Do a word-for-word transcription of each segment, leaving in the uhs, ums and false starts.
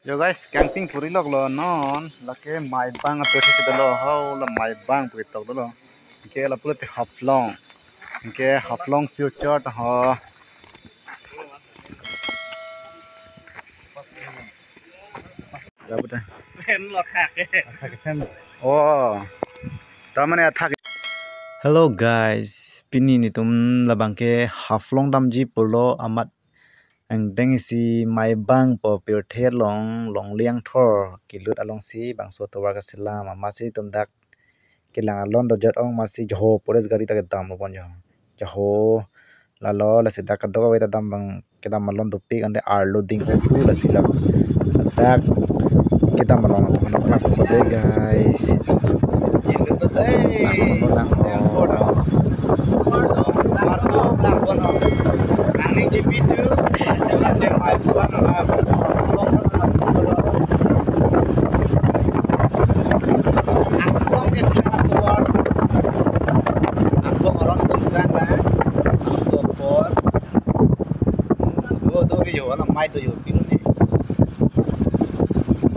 Yo guys, kangting puri lok lo non, lake Maibang ato si dolo, ho la Maibang puri tok dolo. Ke la pulote Haflong. Ke Haflong future ho. Ya, betul. Fan lo thak. Thak fan. Oh. Tamane thak. Hello guys, pini netum labang ke Haflong damji pulo amat angdeng isi Maibang pu pirthe along longle angthor kelut alongsi bangso tovar kaselam amatsi netum dak kelang alon dojat ong amatsi joho police gari ta kedam lo pon jo. Joho lalo lasi dak kadokave ta dam abang kedam alon dopik ante arlo ding otu lasi la dak kedam alon atum anak anak pade guys. Nang nang nang. Angsong ke thrang atovar. Angsong arong atum sang na. Angsong apor. Do do ke yo, alam mai do yo, kilo ne.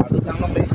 Alu sang long deh.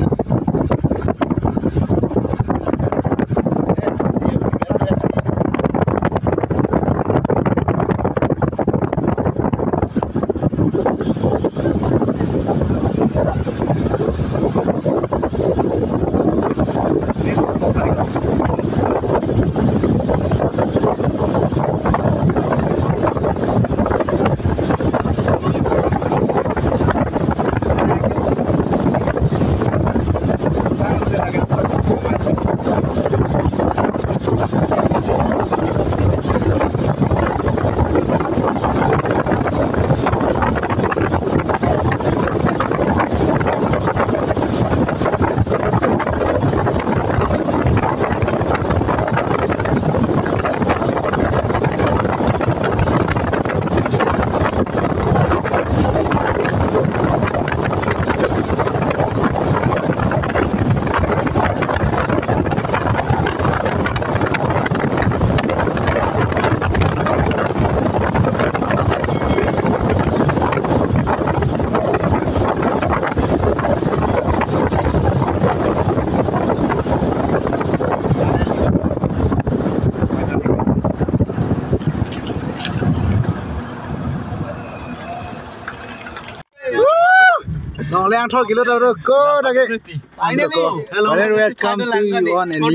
Longle angthor kelut aro ko dage. Finally. Hello. Warm welcome to you on a new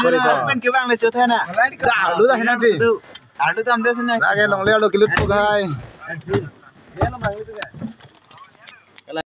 corridor. Pen kevang le chot hai na. Da, lu da hina di. Alu tam de sini. Lake longle aro kelut po guys.